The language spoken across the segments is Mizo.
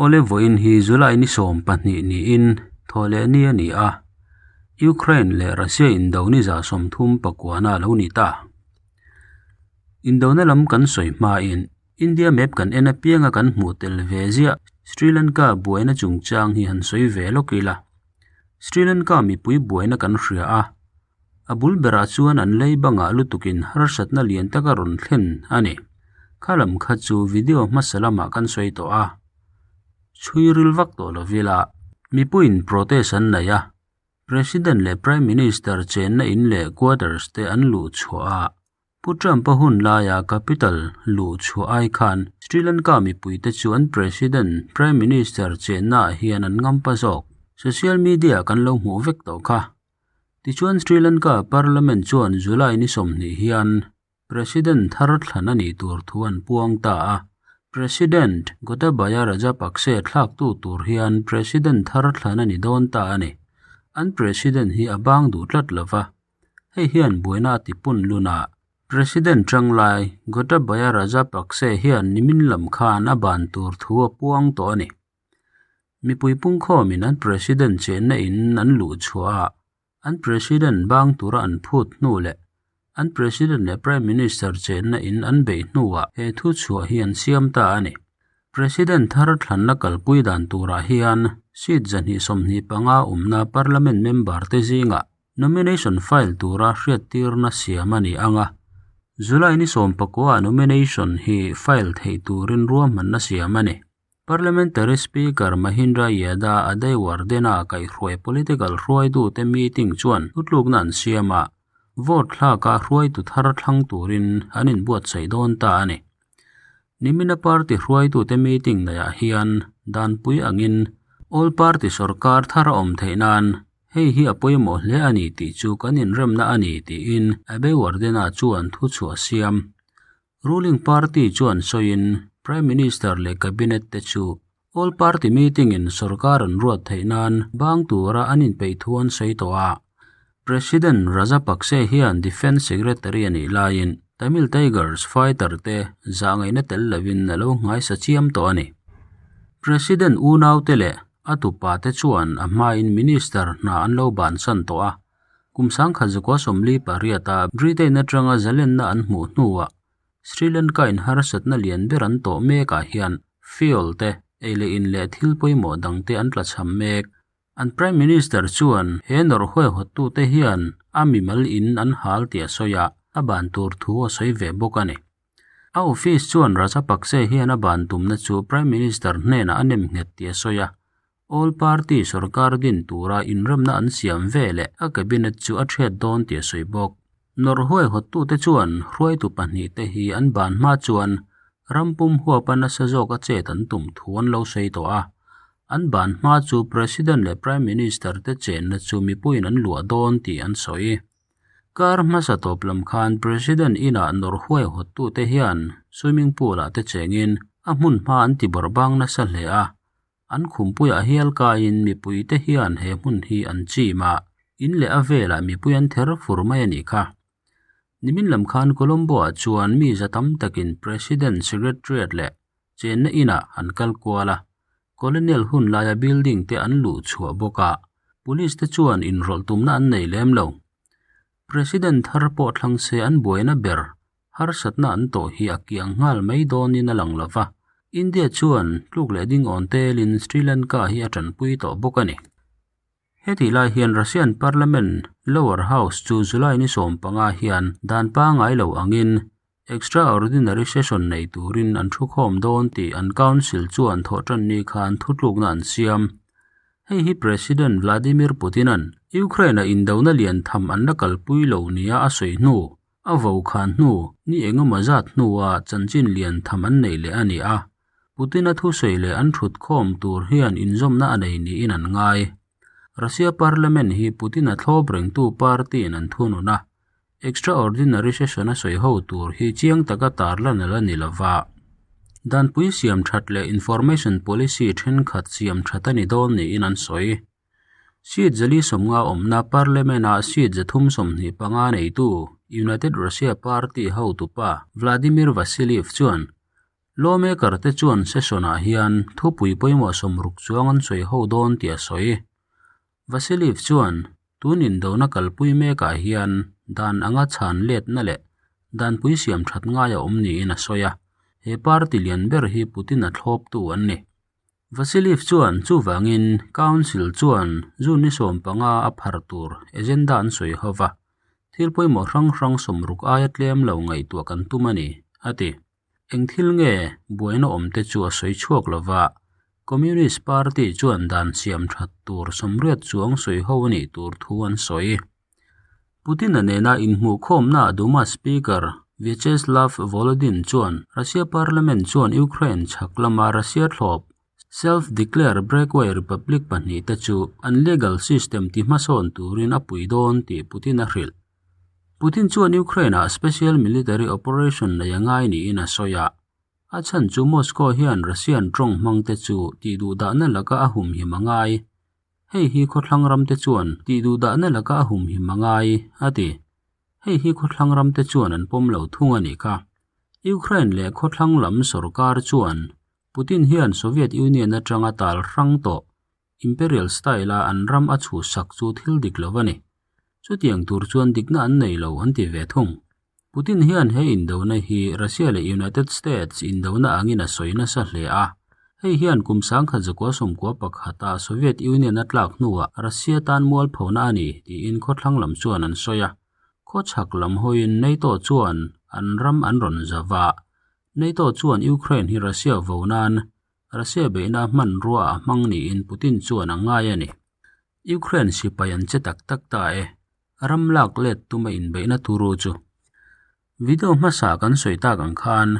Awle vawiin hi July ni 12 niin Thawhlehni a ni a, Ukraine leh Russia indo ni 39 a lo ni ta. Indona lam kan sawi hmain India map kan en apianga kan hmuh tel ve ziah Sri Lanka buaina chungchang hi han sawi ve lawk ila. Sri Lanka mipui buaina kan hria a, a bul berah chuan an lei bangah lutukin harsatna lian taka rawn thlen a ni. Kha lam kha chu video hmasa lamah kan sawi tawh a, chhui ril vak tawh lovila mipuiin protest an nei a, President leh Prime Minister chenna in leh quarters te an luh chhuah a, Pu Trump-a hun laia capital luh chhuah ai khan Sri Lanka mipuite chu an President, Prime Minister chennaah hian an ngampa zawk. Social media kan lo hmuh vek tawh kha. Tichuan Sri Lanka Parliament chuan July ni 20 hian President thar thlan a nih tur thu an puang ta a. President Gotabaya Rajapakse thlaktu tur hian President thar thlan a ni dawn ta a ni. An President hi a bang duh tlat lova, hei hian buaina a tipun lun a. President tanglai Gotabaya Rajapakse hian nimin lam khan a ban tur thu a puang tawh a ni. Mipui pungkhawmin an President chenna in an luh chhuah a, an President bang tura an phut hnu leh an President leh Prime Minister chenna in an beih hnuah he thu chhuah hi an siam ta a ni. President thar thlanna kalpui dan turah hian seat 125 awmna Parliament member te zingah nomination file tura hriattirna siam a ni ang a. July ni 19 nomination hi file theih turin ruahmanna siam a ni. Parliamentary Speaker Mahinda Yada Abeywardena kaihhruai political hruaitute meeting chuan thutlukna an siam a, vote thlaka hruaitu thar thlang turin an inbuatsaih dawn ta a ni. Nimina party hruaitute meeting neihah hian danpui angin all party sorkar thar a awm theih nan hei hi a pawimawh hle a ni tih chu kan inremna a ni tiin Abeywardena chuan thu chhuah siam. Ruling party chuan sawiin Prime Minister leh Cabinet te chu all party meeting in sorkar an ruat theih nan bang tura an inpeih thu an sawi tawh a. President Rajapakse hian Defence Secretary a nih laiin Tamil Tigers fighter te zahngaihna tel lovin a lo nghaisa chiam tawh a ni. President unaute leh a tupa te chuan a hmain Minister hna an lo bansan tawh a. Kum 1948 a Britain atanga zalenna an hmuh hnuah Sri Lanka in harsatna lian ber an tawh mekah hian fuel te ei leh in leh thil pawimawh dangte an tlachham mek. An Prime Minister chuan he nawrh huaihawttute hian a mimal in an hal tih a sawi a, a ban tur thu a sawi ve bawk a ni. A office chuan Rajapakse hian a ban tumna chu Prime Minister hnenah a nem nghet tih a sawi a, All party sorkar din tura inremna an siam ve leh a cabinet chu a thiat dawn tih a sawi bawk. Nawrh huaihawttute chuan hruaitu pahnih te hi an ban hma chuan rampum huapa nasa zawk a chet an tum thu an lo sawi tawh a. An ban hma chu President leh Prime Minister te chenna chu mipuiin an luah dawn tih an sawi. Kar hmasa tawp lam khan President inah nawrh huaihawttute hian swimming pool ah te chengin a hmun hma an ti bawrhbang nasa hle a. An khumpuiah hial kaiin mipuite hian he hmun hi an chim a, in leh a velah mipui an ther fur mai a nih kha. Nimin lam khan Colombo-ah chuan mi za tam takin President Secretariat leh chenna inah an kal kual a, Colonial hun laia building te an luh chhuah bawk a, Police te chuan inrawlh tumna an nei lem lo. President thar pawh thlang se an buaina ber harsatna an tawh hi a kiang nghal mai dawnin a lang lova, India chuan tluk leh ding awn telin Sri Lanka hi a tanpui tawh bawk a ni. Hetih lai hian Russian Parliament lower house chu July ni 15 hian dan pangngai lo angin extraordinary session nei turin an thukhawm dawn tih an council chuan thawh tan ni khan thutlukna an siam. Hei hi President Vladimir Putin-a'n Ukraine-a indona lian tham an la kalpui lo nia a sawi hnu a vo khan hnu ni engemaw zat hnua chanchin lian tham an nei leh a ni a. Putin-a thu sawi leh an thut khawm tur hian inzawmna a nei niin an ngai. Russia Parliament hi Putin-a thlawp rengtu party-in an thunun a, extraordinary session a sawi ho tur hi chiang taka tarlan ala ni lova. Danpui siam that leh information policy thenkhat siam that a ni dawn niin an sawi. Seat 150 awmna Parliament-ah seat 325 neitu United Russia Party hotupa Vladimir Vasiliev chuan. Lawmaker te chuan session-ah hian thupui pawimawh 60 chuang an sawi ho dawn tih a sawi. Vasiliev chuan tun indona kalpui mekah hian dan anga chhan letna leh danpui siam that ngai a awm niin a sawi a, he party lian ber hi Putin-a thlawptu an ni. Vasiliev chuan chuvangin Council chuan June ni 15 a phar tur agenda an sawi ho va, thil pawimawh hrang hrang 60 aia tlem lo ngaihtuah kan tum a ni, a ti. Eng thil nge buaina awm te chu a sawi chhuak lova, Communist Party chuan dan siam that tur 80 chuang sawi ho a nih tur thu an sawi. Putin-a nena inhmuhkhawmna Duma Speaker Vyacheslav Volodin chuan Russia Parliament chuan Ukraine chhak lama Russia thlawp self-declared breakaway republic pahnih te chu an legal system ti hmasawn turin a pui dawn tih Putin a hrilh. Putin chuan Ukraine-ah special military operation nei a ngai niin a sawi a, a chhan chu Moscow hian Russian tawng hmang te chu tihduhdahna laka a humhim a ngai. Hei hi khawthlang ram te chuan tihduhdahna laka a humhim a ngai, a ti. Hei hi khawthlang ram te chuan an pawm lo thung a nih kha. Ukraine leh khawthlang lam sorkar chuan Putin hian Soviet Union atanga tal hrang tawh Imperial style-a an ram a chhuhsak chu thil dik lo a ni. Chutiang tur chuan dikna an nei lo an ti ve thung. Putin hian he indona hi Russia leh United States indona angin a sawi nasa hle a. Hei hian kum 1991-a Soviet Union a tlak hnuah Russia tan mualphona a ni tiin khawthlang lam chuan an sawi a. Khawchhak lam hawiin NATO chuan an ram an rawn zava. NATO chuan Ukraine hi Russia vo nan Russia beihna hmanrua a hmang niin Putin chuan a ngai a ni. Ukraine sipai an che tak tak ta e, ram lak let tuma inbeihna turu chu. Video hmasa kan sawi tak ang khan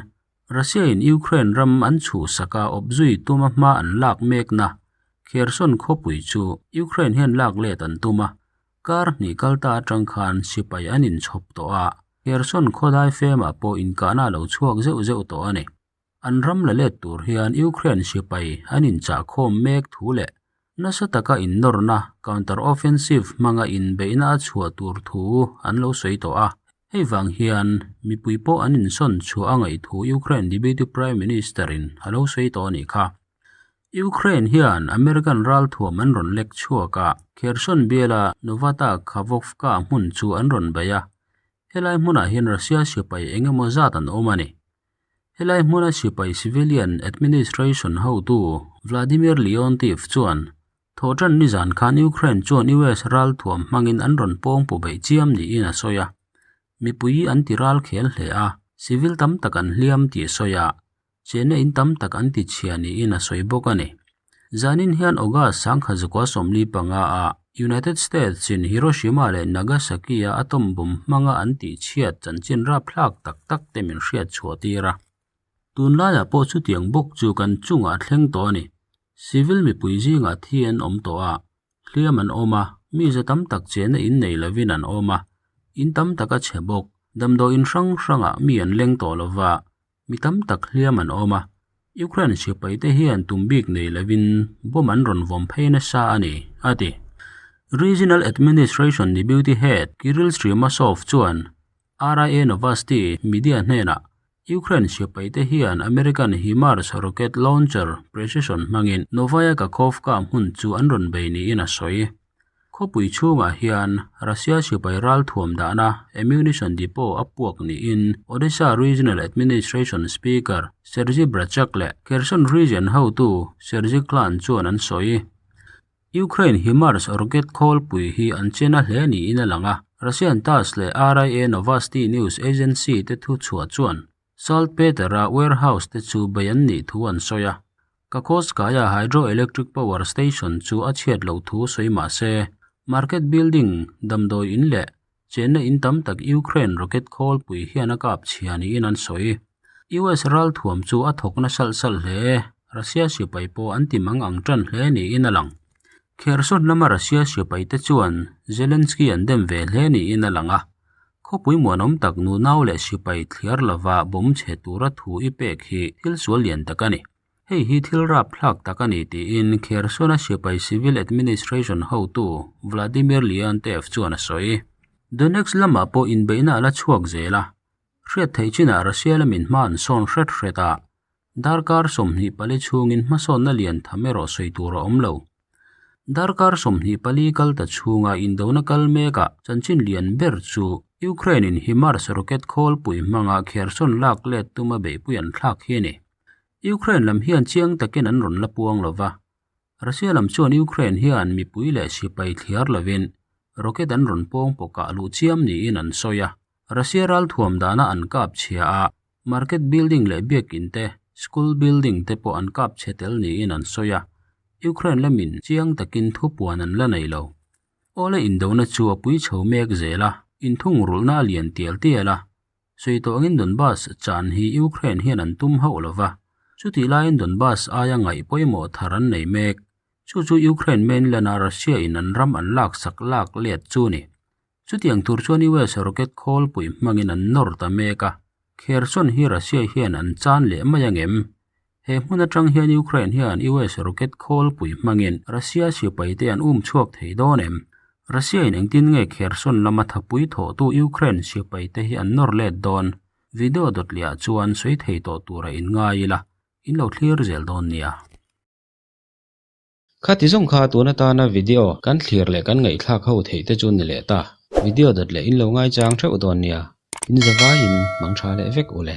Russia in Ukraine ram an chhuhsak a awpzui tuma hma an lak mekna Kherson khawpui chu Ukraine hian lak let an tum a, kar hnih kal ta atang khan sipai an inchhawp tawh a, Kherson khawdai femah pawh inkahna a lo chhuak zeuh zeuh tawh a ni. An ram la let tur hian Ukraine sipai an inchahkhawm mek thu leh nasa taka innawrna counter offensive hmanga inbeihna a chhuah tur thu an lo sawi tawh a. Hei vang hian mipui pawh an insawn chhuah a ngaih thu Ukraine Deputy Prime Minister in a lo sawi tawh a nih kha. Ukraine hian American ralthuam an rawn lek chhuak a, Kherson biala Novaya Kakhovka hmun chu an rawn bei a. Helai hmunah hian Russia sipai eng emaw zat an awm a ni. Helai hmuna sipai civilian administration hotu Vladimir Leontief chuan thawhtan nizan khan Ukraine chuan US ralthuam hmangin an rawn pawng pu beih chiam niin a sawi a. Mipui an ti ral khel hle a, civil tam tak an hliam tih a sawi a, chenna in tam tak an ti chhia niin a sawi bawk a ni. Zanin hian August 1945 ah United States in Hiroshima leh Nagasaki a atom bomb hmanga an tih chhiat chanchin rapthlak tak tak te min hriat chhuah tir a. Tunlaiah pawh chutiang bawk chu kan chungah a thleng tawh a ni. Civil mipui zingah thi an awm tawh a, hliam an awm a, mi za tam tak chenna in nei lovin an awm a, in tam tak a chhe bawk. Damdawiin hrang hrangah mi an leng tawh lova, Mi tam tak hliam an awm a, Ukraine sipaite hian tum bik nei lovin bomb an rawn vawm phei nasa a ni, a ti. Regional Administration Deputy Head Kirill Stremousov chuan RIA Novosti media hnenah Ukraine sipaite hian American HIMARS rocket launcher precision hmangin Novaya Kakhovka hmun chu an rawn bei niin a sawi. Khawpui chhungah hian Russia sipai ralthuam dahna ammunition depot a puak niin Odesa Regional Administration Speaker Sergei Bratchuk leh Kherson Region hotu Sergei Klan chuan an sawi. Ukraine HIMARS rocket khawlpui hi an chen a hle niin a lang a, Russian TASS leh RIA Novosti news agency te thuchhuah chuan Saltpeter-a warehouse te chu bei an nih thu an sawi a. Kakhovskaya hydroelectric power station chu a chhiat loh thu sawi mah se, market building, damdawi in leh chenna in tam tak Ukraine rocket khawlpui hian a kap chhia niin an sawi. US ralthuam chu a thawk na salh salh hle, Russia sipai pawh an ti mang ang tan hle niin a lang. Kherson lama Russia sipai te chuan Zelensky an dem ve hle niin a lang a. Khawpui muanawm tak nunau leh sipai thliar lova bomb chhe tura thu i pek hi thil sual lian tak a ni. Hei hi thil rapthlak tak a ni tiin Kherson-a sipai civil administration hotu Vladimir Leontev chuan a sawi. Donetsk lamah pawh inbeihna a la chhuak zel a, hriat theih chinah Russia lamin hma an sawn hret hret a. Darkar 24 chhungin hmasawnna lian tham erawh sawi tur a awm lo. Darkar 24 kal ta chhunga indona kal mekah chanchin lian ber chu Ukraine-in HIMARS rocket khawlpui hmanga Kherson lak let tuma beihpui an thlak hi a ni. Ukraine lam hian chiang takin an rawn la puang lo va, Russia lam chuan Ukraine hian mipui leh sipai thliar lovin rocket an rawn pawng pawkah luh chiam niin an sawi a. Russia ralthuam dana an kap chhia a, market building leh biakin te, school building te pawh an kap chhe tel niin an sawi a. Ukraine lamin chiang takin thupuan an la nei lo. Awle indona chu a pui chho mek zel a, inthungrulhna a lian tial tial a, Sawi tawh angin Donbas chan hi Ukraine hian an tum hauh lo va, chutih laiin Donbas aia ngaih pawimawh thar an nei mek. Chu chu Ukraine mainland-a Russia-in an ram an laksak lak let chu ni. Chutiang tur chuan US rocket khawlpui hmangin an nawr ta mek a, Kherson hi Russia hian an chan leh mai angem? He hmun atang hian Ukraine hian US rocket khawlpui hmangin Russia sipaite an um chhuak thei dawn em? Russia-in engtin nge Kherson lama thapui thawhtu Ukraine sipaite hi an nawr let dawn? Video dawtliah chuan sawi thei tawh tura inngai ila, in lo thlir zel dawn nia. Khati zawng kha tun atana video kan thlir leh kan ngaihthlak ho theih te chu ni leh ta. Video dawt leh in lo ngaichang theuh dawn nia. In zavaiin mang tha leh vek u le.